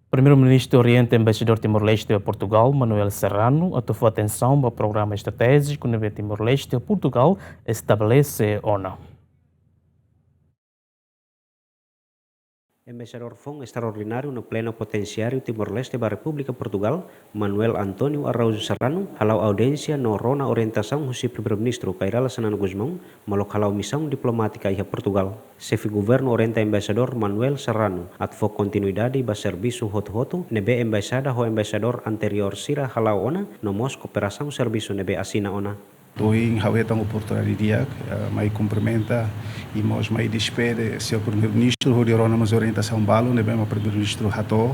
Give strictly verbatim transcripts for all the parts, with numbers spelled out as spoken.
Primeiru-Ministru orienta Embaixadór Timor-Leste ba Portugal, Manuel Serrano, atu fó atensaun ba programa estratéjiku ne'ebé Timor-Leste ho Portugal estabelese ona. Embaixadór foun estraordináriu no pleno potensiáriu Timor-Leste ba Repúblika Portugal, Manuel António Araújo Serrano, hala'o audiénsia no rona orientasaun husi Primeiru-Ministru Kay Rala Xanana Gusmão, molok hala'o misaun diplomátika iha Portugal. Xefe Governu orienta Embaixadór Manuel Serrano atu fó kontinuidade ba servisu hotu-hotu ne'ebé embaixada ho embaixadór anteriór sira hala'o ona, no mós kooperasaun servisu ne'ebé asina ona. Ohin ha'u hetan oportunidade di'ak, eh, mai kumprimenta i mós mai despede señór Primeiru-Ministru, hodi rona mós orientasaun balu ne'ebé mak Primeiru-Ministru hato'o,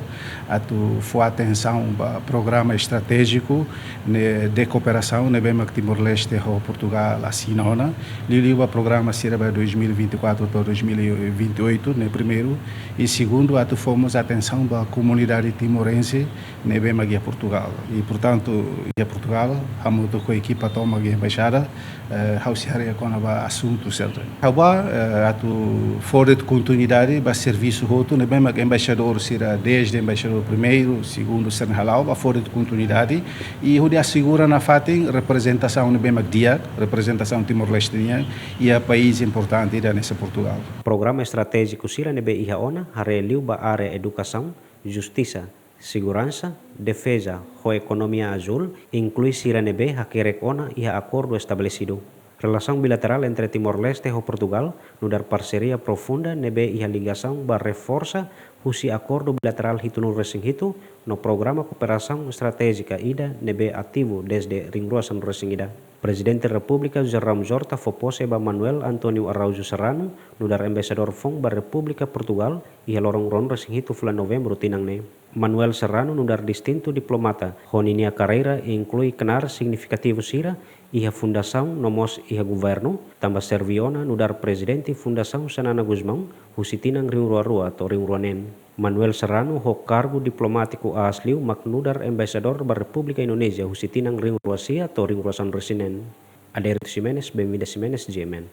atu fó atensaun ba programa estratéjiku ne'e de kooperasaun ne'ebé mak Timor-Leste ho Portugal asina ona, liuliu ba programa sira ba dois mil e vinte e quatro to'o dois mil e vinte e oito, ne'e primeiru, i segundu, atu fó mós atensaun ba komunidade timorense ne'ebé mak iha Portugal. I, portantu, iha Portugal, hamutuk ho ekipa tomak iha embaixada, eh, ha'u sei haree kona-ba asuntu sira-ne'e. Ha'u bá, eh, atu fó de'it kontinuidade ba servisu hotu ne'ebé mak embaixadór sira, dezde embaixadór primeiru, segundu, sira-ne'e hala'o, bá fó de'it kontinuidade, i hodi asegura nafatin reprezentasaun ne'ebé mak di'ak, reprezentasaun Timor-Leste nian iha país importante ida hanesan Portugal. Programa estratéjiku sira ne'ebé iha ona, haree liu ba área edukasaun, justisa, seguransa, defeza, ho ekonomia azúl, inklui sira ne'ebé hakerek ona iha akordu estabelesidu. Relasaun bilaterál entre Timor-Leste ho Portugal nu'udar parseria profunda ne'ebé iha ligasaun ba reforsa husi akordu bilaterál hitunulu-resin-hitu no programa kooperasaun estratéjika ida ne'ebé ativu dezde ruanulu-resin-ida. Prezidente Repúblika José Ramos Horta fó pose ba Manuel António Araújo Serrano nu'udar embaixadór foun ba Repúblika Portugal iha loron ruanulu-resin-hitu fulan Novembru tinan ne'e. Manuel Serrano nu'udar distintu diplomata, ho ninia karreira inklui knaar signifikativu sira iha fundasaun no mós iha governu, tanba serve ona nu'udar prezidente Fundasaun Xanana Gusmão husi tinan rihun rua rua to'o rihun rua neen. Manuel Serrano ho kargu diplomátiku aas liu mak nu'udar embaixadór ba Repúblika Indonézia husi tinan rihun rua sia to'o rihun rua sanulu-resin-neen. Adérito Ximenes, Benvinda Ximenes, G M N.